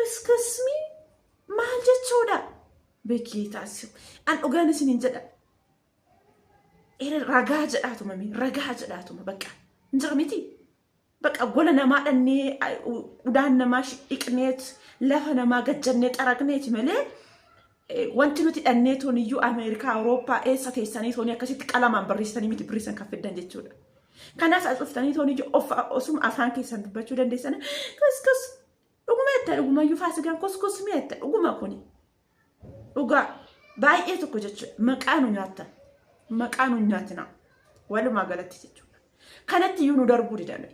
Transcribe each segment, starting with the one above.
Excuse me, maal jechuudha? Beekeetaas an dhugaan isiniin jedha. Ragaa jedhaatuma mee, ragaa jedhaatuma bakka hin jira miti. Bakka gola namaa dhannee, udaan namaa dhiqneet, lafa namaa gajjannee xaraqneeti malee, wanti nuti dhannee toon iyyuu Ameerikaa, Awurooppaa eessa teessanii toonii akkasitti qalamaan barreessitanii miti birriisan kan fiddan jechuudha. Kanaaf as dhuftanii toon iyyuu of osuma afaan keessan dubbachuu dandeessan kuskus dhuguma jetta, dhugumayyuu faasigaan kuskus mi'a jetta, dhuguma kuni. Dhugaa baay'ee tokko jechuudha. Maqaa nu nyaattan. Maqaa nu nyaatina. Walumaa galatti jechuudha. Kanatti iyyuu nu darbuu didame.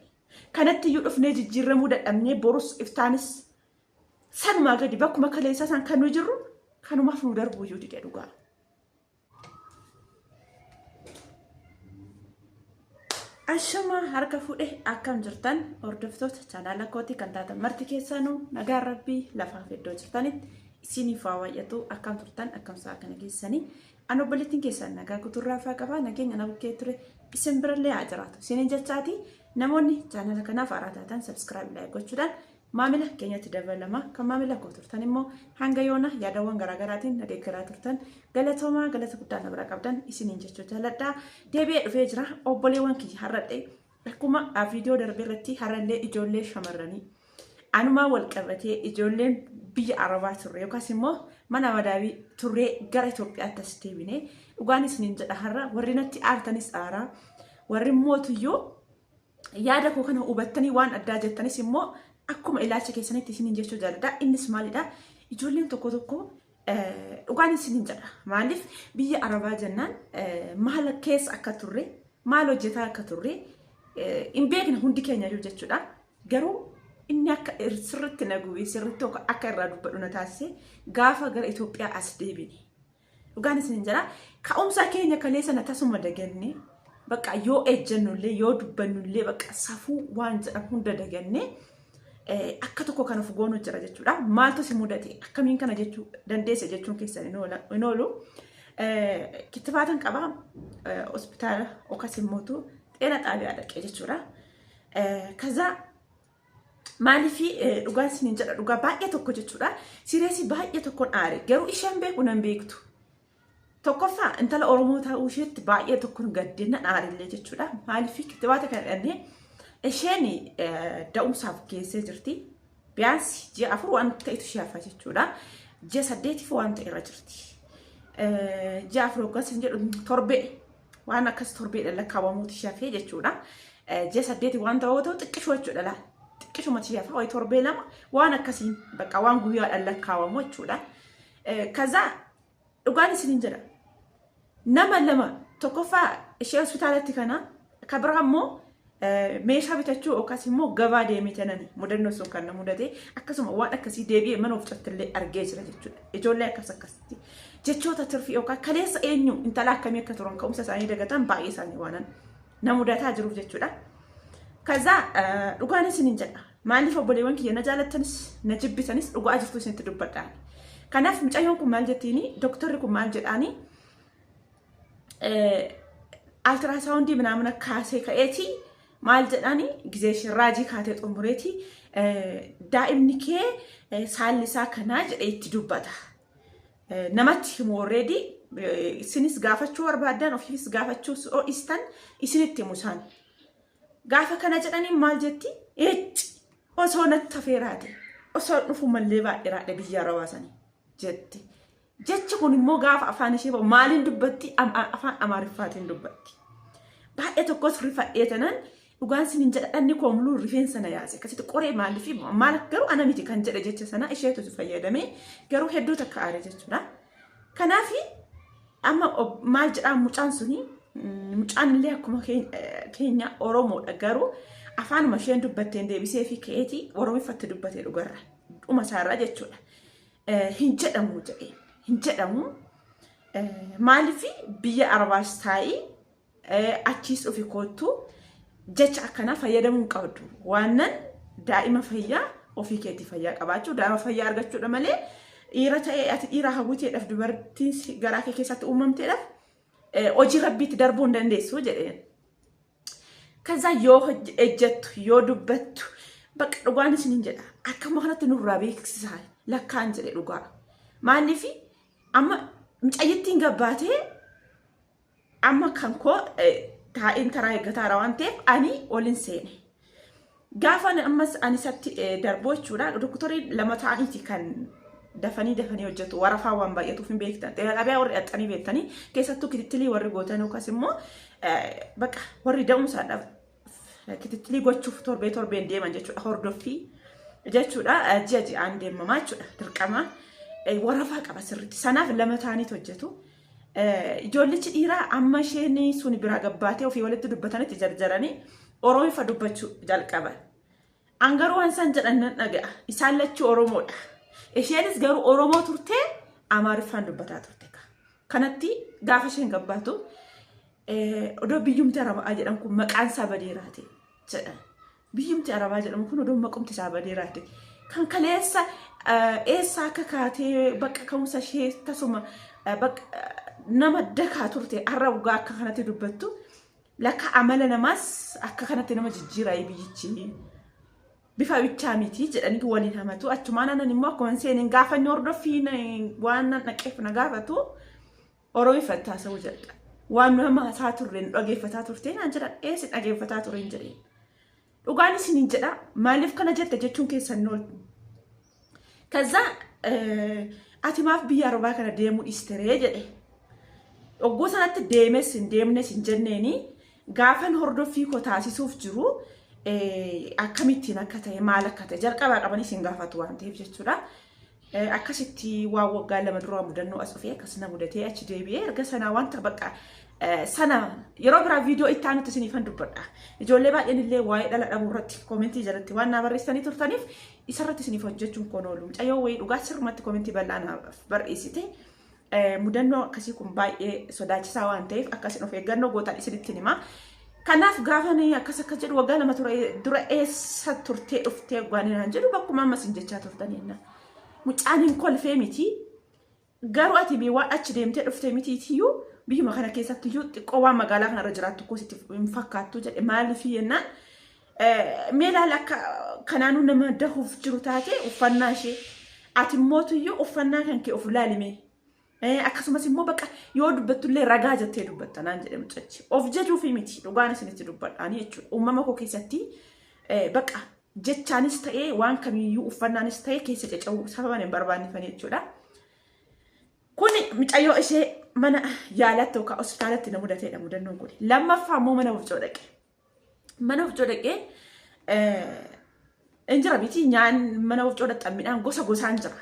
Kanatti iyyuu dhufnee jijjiirramuu dadhabnee, borus iftaanis sanumaa gadi bakkuma kaleessaa san kan nu jirru kanumaaf nu darbuu iyyuu dide dhugaa. Ashama, harka fuudhe, akkam jirtan hordoftoota chaanaala kootii kan taatan marti keessanuu? Nagaan rabbii lafaaf iddoo jirtanitti isiniif haa baay'atu. Akkam turtan? Akkam sa'a kana keessanii? An obboleettiin keessan nagaa guuturraa faa qabaa, nageenya na bukkee ture isin birallee haa jiraatu isiniin jechaati. Namoonni chaanaala kanaaf haaraa taatan subscribe, like gochuudhaan maamila keenyatti dabalama. Kan maamila koo turtan immoo hanga yoona yaadawwan garaagaraatiin na deeggaraa turtan galatoomaa, galata guddaa na bira qabdan isiniin jechuu jaalladha. Deebi'ee dhufee jira, obboleewwan kiyya. Har'adhe akkuma viidiyoo darbe irratti har'allee ijoollee shamarranii anumaa wal qabatee, ijoolleen biyya Arabaa turre yookaas immoo mana madaabii turree gara Itoophiyaatti as deebine, dhugaan isiniin jedha, har'a warri natti aartanis aaraa, warri mootuyyuu yaada koo kana hubattanii waan addaa jettanis immoo akkuma ilaalcha keessanitti isiniin jechuu jaalladha. Innis maalidha? Ijoolleen tokko tokko, dhugaan isiniin jedha. Maaliif biyya Arabaa jennaan maal keessa akka turre, maal hojjetaa akka turre hin beekne hundi keenya iyyuu jechuudha. Garuu inni akka sirriitti na gubee, sirriitti akka irraa dubbadhu na taasise, gaafa gara Itoophiyaa as deebine. Dhugaan isin jedha, ka'umsa keenya kalee sana tasuma daganne, bakka yoo ejjennullee yoo dubbannullee bakka safuu waan jedhamu hunda daganne akka tokko kan of goonu jira jechuudha. Maaltu si mudate, akkamiin kana jechuu dandeesse jechuun keessan hin oolu. Kittibaatan qaba, hospitaala yookaas immootu xeena xaabiyaa dhaqee jechuudha. Kaza maaliif, dhugaan isiniin jedha, dhugaa baay'ee tokko jechuudha. Sireesii baay'ee tokkoon aare, garuu isheen beeku nan beektu. Tokkoffaa intala Oromoo ta'uu isheetti baay'ee tokkoon gaddee nan aarillee jechuudha. Maaliif kittibaata kana dhannee, isheen da'umsaaf geessee jirti. Biyaansi ji'a 4 waan ta'etu ishee hafa jechuudha. Ji'a 8f waan ta'e irra jirti. Ji'a 4 hoggas hin jedhu, torbee waan akkas torbeedhaan lakkaawwamuuti ishee hafee jechuudha. Ji'a 8 waan ta'uu ta'u xiqqishuu jechuudha laal. Xiqqishumatti ishee hafa wayi torbee 2 waan akkasiin bakka waan guyyaadhaan lakkaawamu jechuudha. Kaza dhugaan isiniin jedha. Nama lama, tokkoffaa ishee hospitaalatti kana, ka biraa immoo meeshaa bitachuu yookaas immoo gabaa deemee tanani mudannoo sun kan na mudate, akkasuma waan akkasii deebi'ee mana of illee argee jira jechuudha. Ijoollee akkas akkasitti jechoota tirfii yookaan kaleessa eenyu intala akkamii akka turan ka'umsa isaanii dagatan baay'ee isaanii waanan na mudataa jiruuf jechuudha. Kaza dhugaan isiniin jedha. Maaliif, obboleewwan kiyya, na jaalattanis na jibbitanis dhugaa jirtu isinitti dubbadhaan. Kanaaf mucayyoon kun maal jettiini, dooktarri kun maal jedhaani, altiraasaawundii minaamina kaasee ka'eeti maal jedhani, gizee isheen raajii kaatee xumureeti, daa'imni kee saalli isaa kanaa jedhee itti dubbata. Namatti himu already, isinis gaafachuu barbaaddan ofiifis gaafachuu dhiistan isinitti himu isaan. Gaafa kana jedhanii maal jetti? Ecci, osoo natti hafeeraate, osoo dhufu mallee baadheeraadha biyya arabaa sanii jetti. Jechi kun immoo gaafa afaan ishee ba'u maaliin dubbatti? Afaan Amaariffaatiin dubbatti. Baay'ee tokkos rifadhee tanan, dhugaan sinin jedha, dhanni koo muluu rifeensa na yaase. Akkasitti qoree, maaliif maal, garuu ana miti kan jedhe, jecha sana isheetu fayyadame, garuu hedduu takka aare jechuudha. Kanaaf amma maal jedhaa mucaan suni, mucaan illee akkuma keenya Oromoodha, garuu afaanuma isheen dubbatteen deebisee fi ka'eeti Oromiffatti dubbatee dhugarra dhuma isaarraa jechuudha. Hin jedhamu jedheen, hin jedhamu. Maaliif biyya Arabaas taa'ii achiis dhufi koottu jecha akkanaa fayyadamuu hin qabdu. Waannan daa'ima fayyaa ofii keetii fayyaa qabaachuu, daa'ima fayyaa argachuudha malee, dhiira ta'ee ati dhiira hawwiteedhaaf, dubartiin garaa kee keessatti uumamteedhaaf hojii rabbiitti darbuu hin dandeessu jedheen. Kaza yoo ejjettu, yoo dubbattu, Bakka dhugaan isiniin jedha. Akkuma kanatti nurraa beeksisaa lakkaan jedhe dhugaa. Maaliif amma mucayyittiin gabbaatee amma kan koo taa'een taraa eeggataara waan ta'eef ani ol hin seene. Gaafa ammas ani isatti darbu jechuudha. Doktoriin lama ta'aniiti kan dafanii dafanii hojjetu. Warafaa waan baay'atuuf hin beektan. Xeena xaabiyaa warri dhaxxanii beektanii keessattuu kitittilii warri gootan yookaas immoo bakka warri da'umsaadhaaf kitittilii gochuuf torbee torbeen deeman jechuudha. Hordoffii jechuudha. Ji'a ji'aan deemamaa jechuudha. Dirqama warafaa qaba sirriitti. Sanaaf lama ta'aniiti hojjetu. Ijoollichi dhiiraa amma isheen sun biraa gabbaatee ofii walitti dubbatanitti jarjaranii Oromiffa dubbachuu jalqaban. An garuu waan isaan jedhan nan dhaga'a. Isaan lachuu Oromoodha. Isheenis garuu Oromoo turtee Amaariffaan dubbataa turte. Kanatti gaafa isheen gabbaatu odoo biyyumti Arabaa jedhan kun maqaan isaa badeeraate jedhan. Biyyumti Arabaa jedhamu kun odoo maqumti isaa badeeraate. Kan kaleessa eessa akka kaatee bakka ka'umsa ishee tasuma bakka nama dakaa turte har'a dhugaa akka kanatti dubbattu lakka amala namaas akka kanatti nama jijjiiraa biyyichi. Bifa bichaa miti jedhanii waliin hamatu. Achumaan anan immoo akkuma seeneen gaafa inni hordoffiin waan nan dhaqeef na gaafatu Oromiffatti haasa'uu jalqabe. Waan nu amma haasaa turre nu dhageeffataa turte naan jedhan eessi dhageeffataa ture hin jedheen. Dhugaan isiniin jedha maaliif kana jette jechuun keessan hin ooltu. Kaza ati maaf biyya arabaa kana deemuu dhiisteree jedhe. Ogguu sanatti deemes hin deemnes hin jenneeni gaafan hordoffii koo taasisuuf jiru akkamittiin akka ta'e maal akka ta'e jalqabaa qabanii isin gaafatu waan ta'eef jechuudha. Akkasitti waan waggaa 2 duraa mudannoo as dhufee akkas na mudatee achi deebi'ee erga sanaa wanta bakka sana yeroo biraa viidiyoo itti aanutti isiniifan dubbadha. Ijoollee baay'een illee waa'ee dhala dhabuu irratti koomentii jalatti waan naa barreessanii turtaniif isarratti isiniif hojjechuun koon oolu. Mucayyoo wayii dhugaa sirrumatti koomentii bal'aa naaf barreessite. Mudannoo akkasii kun baay'ee sodaachisaa waan ta'eef akkasin of eeggannoo gootan isinitti hima. Kanaaf gaafa ni akkas akkas jedhu waggaa 2 ture dura eessa turtee dhuftee waan naan jedhu bakkuma ammas hin jechaa turtan jenna. Mucaan hin kolfee miti. Garuu ati bee waan achi deemtee dhuftee mitiitiyyuu biyyuma kana keessatti iyyuu xiqqoo waan magaalaa kanarra jiraattu koo sitti hin fakkaattu jedhe maaliif jennaan mee ilaali akka kanaanuu nama dahuuf jiru taate uffannaa ishee ati immootuyyuu uffannaa kan kee of ilaalime akkasumas immoo bakka yoo dubbattullee ragaa jettee dubbatta naan jedhe mucachi of jajuufi miti dhugaan isinitti dubbadhaanii jechuudha uumama koo keessatti bakka jechaanis ta'ee waan kamiyyuu uffannaanis ta'ee keessa caca'uu sababan hin barbaannefani jechuudha. Kuni mucayyoo ishee mana yaalatti yookaan hospitaalatti na mudateedha mudannoon kun. Lammaffaa immoo mana wofcoo dhaqe. Mana wofcoo dhaqee in jira miti nyaan mana wofcoo dhaqxan midhaan gosa gosaan jira.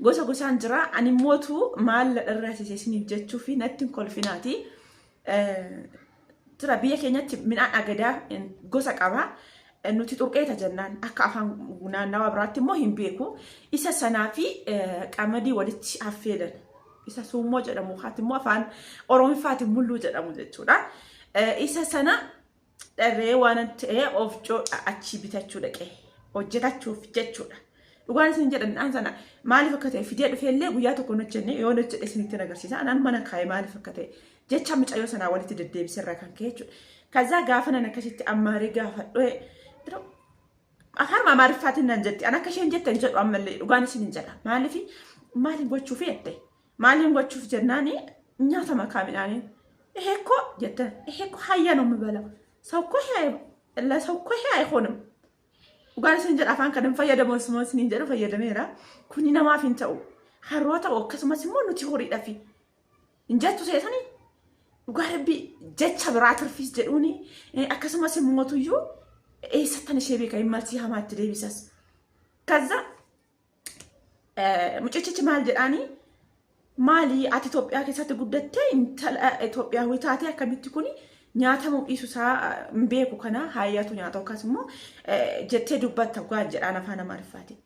Gosa gosaan jira ani mootu maal la dharraasise isiniif jechuu fi natti hin kolfinaati. Jira biyya keenyatti midhaan agadaa gosa qaba. Nuti xurqeeta jennaan akka afaan naannawa biraatti immoo hin beeku. Isa sanaa fi qamadii walitti affeelan. Isa suummoo jedhamu haati immoo afaan Oromiffaatiin mulluu jedhamu jechuudha. Isa sana dharree waan ta'ee ofcoo achii bitachuu dhaqee hojjetachuuf jechuudha. Dhugaan isin jedhan midhaan sana maaliif akka ta'e fidee dhufee illee guyyaa tokko hin hojjenne yoo hojjedhe isinitti agarsiisa. Anaan mana kaa'e maaliif akka ta'e jecha mucayyoo sanaa walitti deddeebise irraa kan ka'e jechuudha. Kazaa gaafa nan akkasitti ammaarii gaafadhu afaan Amaariffaatiin nan jetti. An akka isheen jette hin jedhu ammallee dhugaan isin hin jedha. Maaliif maaliin gochuuf jette? Maaliin gochuuf jennaani nyaata makaa midhaaniin. ይሄ እኮ jette ይሄ እኮ ሀያ ነው የምበላው ሰው እኮ ይሄ ለሰው እኮ ይሄ አይሆንም dhugaan isin jedha afaan kana hin fayyadamu osuma isin jedhu fayyadameera kuni namaaf hin ta'u harroo ta'u akkasumas immoo nuti horiidhafi hin jettu seetanii dhugaa rabbii jecha biraa tirfiis jedhuuni akkasumas immoo tuyyuu eessattan ishee beeka hin malsii hamaatti deebisas kaza mucichichi maal jedhaanii maali ati Itoophiyaa keessatti guddattee intala Itoophiyaawii taatee akkamitti kuni nyaatamuu dhiisu isaa hin beeku kana haayyatu nyaata yookaas immoo jettee dubbatta waan jedhaan afaan Amaariffaatiin.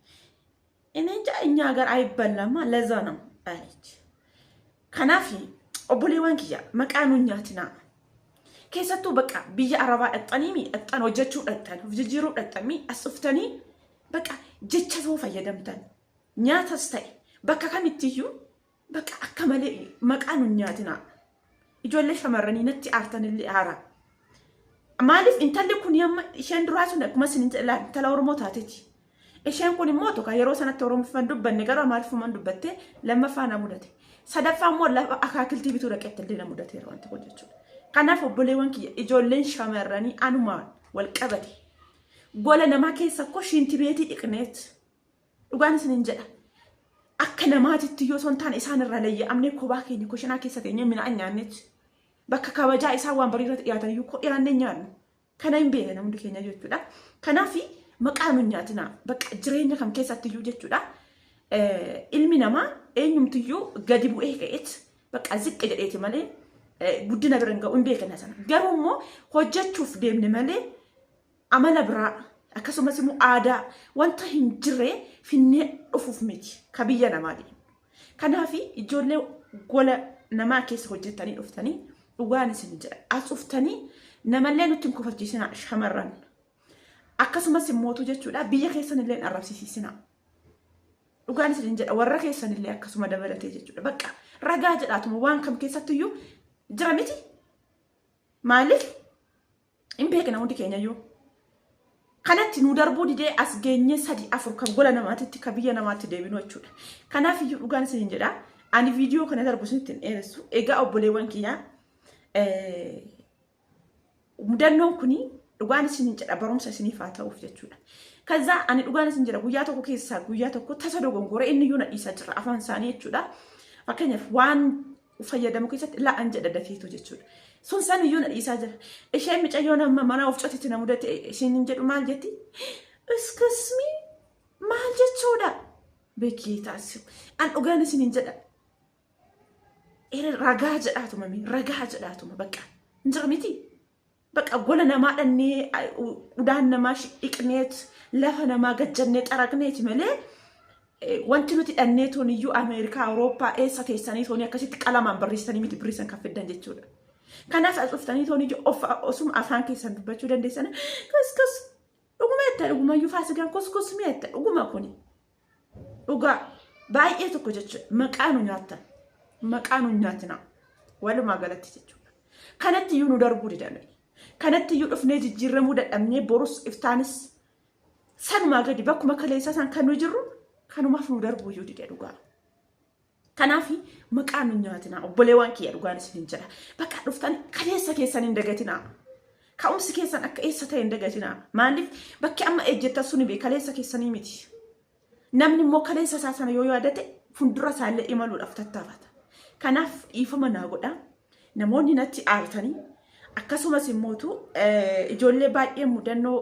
እኔ እንጃ እኛ ሀገር አይበላማ ለዛ ነው አለች። Kanaaf obboleewwan kiyya maqaa nuun nyaatinaa. Keessattuu bakka biyya arabaa dhaqxanii mi dhaqxan hojjechuu dhaqxan of jijjiiruu dhaqxan mi as dhuftanii bakka jecha soo fayyadamtan nyaatas ta'e bakka kamittiyyuu bakka akka malee maqaa nuun nyaatinaa. Ijoollee shamarranii natti aartan illee aara. Maaliif intalli kun amma isheen duraa sun akkuma isin jedhan intala Oromoo taateeti. Isheen kun immoo tokko yeroo sanatti Oromoffaan dubbanne, garuu Amaariffaan dubbatte. Lammaffaa na mudate. Sadaffaa immoo lafa akaakiltii bituu dhaqetti illee na mudateera wanti kun jechuudha. Kanaaf obboleewwan kiyya, ijoolleen shamarranii anumaan wal qabate. Gola namaa keessa koo shinti beetii dhiqneet. Dhugaan isiniin jedha. Akka namaatitti yoo osoo hin taane isaan irraa layya'amnee kophaa keenya koshinaa keessa teenyee midhaan nyaanneet. Bakka kabajaa isaan waan barii irratti dhiyaatan iyyuu koo dhiyaannee nyaannu. Kana hin beekna hundi keenya jechuudha. Kanaaf maqaa nu nyaatinaa. Bakka jireenya kam keessatti iyyuu jechuudha. Ilmi namaa eenyumtiyyuu gadi bu'ee ka'eet bakka ziqqi jedheeti malee guddina bira hin ga'u, hin beekna sana. Garuu immoo hojjechuuf deemne malee amala biraa akkasumas immoo aadaa wanta hin jirre finnee dhufuuf miti ka biyya namaa deemu. Kanaaf ijoollee gola namaa keessa hojjettanii dhuftanii, dhugaan isin jedha, as dhuftanii namallee nutti hin kofalchiisinaa shamarran. Akkasumas immootu jechuudha biyya keessan illee hin arrabsiisinaa. Dhugaan isin jedha, warra keessan illee akkasuma dabalatee jechuudha. Bakka ragaa jedhaatuma waan kam keessattiyyuu jira miti. Maaliif hin beekna hundi keenya iyyuu. Kanatti nu darbuu didee as geenyee sadi afur kan gola namaatitti kan biyya namaatti deebinu jechuudha. Kanaaf iyyuu dhugaan isin jedha, ani viidiyoo kana darbu isinitti hin dheeressu. Egaa obboleewwan kiyyaa, mudannoon kuni dhugaan isin jedha barumsa isiniif haa ta'uuf jechuudha. Kazaa ani dhugaan isin jedha, guyyaa tokko keessaa guyyaa tokko tasa dogongore inni iyyuu na dhiisaa jira afaan isaanii jechuudha. Fakkeenyaaf waan fayyadamu keessatti la'an jedha dafeetu jechuudha. Sun san iyyuu na dhiisaa jira. Isheen micayyoon amma mana of cotitti na mudate isheen hin jedhu maal jetti? Excuse me, maal jechuudha? Beekii taasisu. An dhugaan isin hin jedha. Ragaa jedhaatuma mi ragaa jedhaatuma bakka hin jira miti. Bakka gola namaa dhannee udaan namaa dhiqneet lafa namaa gajjannee xaraqneeti malee wanti nuti dhannee toon iyyuu Ameerikaa, Awurooppaa eessa teessanii toonii akkasitti qalamaan barreessitanii miti birriisan kan fiddan jechuudha. Kanaaf as dhuftanii toon iyyuu of osuma afaan keessan dubbachuu dandeessan kuskus dhuguma jetta, dhugumayyuu faasigaan kuskus mi'etta dhuguma kuni. Dhugaa baay'ee tokko jechuudha. Maqaa nu nyaattan. Maqaa nu nyaatina. Walumaa galatti jechuudha. Kanatti iyyuu nu darbuu didan. Kanatti iyyuu dhufnee jijjiiramuu dadhabnee borus iftaanis sanumaa gadi bakkuma kaleessaa san kan nu jirru kanumaaf nu darbuu iyyuu dide dhugaa. Kanaaf maqaa nu nyaatinaa, obboleewwan kiyya, dhugaan isin jedha. Bakka dhuftan kaleessa keessan hin dagatinaa. Ka'umsi keessan akka eessa ta'e hin dagatinaa. Maaliif bakki amma ejjettan suni bee kaleessa keessanii miti. Namni immoo kaleessa isaa sana yoo yaadate fuuldura isaallee imaluudhaaf tattaafata. Kanaaf dhiifama naa godha. Namoonni natti aartanii akkasumas immootu ijoollee baay'ee mudannoo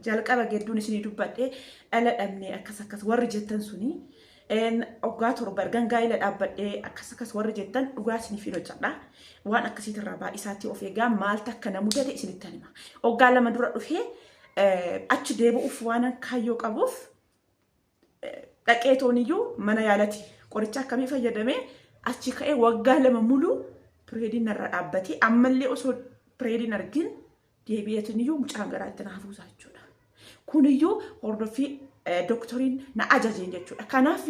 jalqaba gedduun isinii dubbadhe dhala dhabne akkas akkas warri jettan suni, waggaa 7 ergan gaa'ela dhaabbadhee akkas akkas warri jettan, dhugaa isiniif hin hojjedha. Waan akkasiitirraa baay'isaatti of eegaa. Maal takka na mudate isinitti hima. Waggaa 2 dura dhufee achi deebi'uuf waan kaayyoo qabuuf dhaqee tooniyyuu mana yaalati qoricha akkamii fayyadamee achi ka'ee waggaa 2 muluu periodiin narra dhaabbatee ammallee osoo periodiin argin deebi'eetiniyyuu mucaan garaatti na hafuusaa jechuudha. Kuniyyuu hordoffii dooktoriin na ajajeen jechuudha. Kanaaf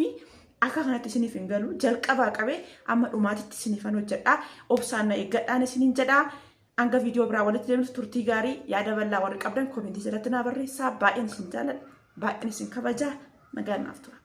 akka kanatti isiniif hin galu, jalqabaa qabee amma dhumaatitti isiniifan hojjedha. Obsaan na eeggadhaan isiniin jedha. Hanga viidiyoo biraa walitti deemtu turtii gaarii. Yaada bal'aa warri qabdan commentii jalatti naa barreessaa. Baay'een isin jaaladha. Baay'een isin kabajaa. Nagaan naaf tura.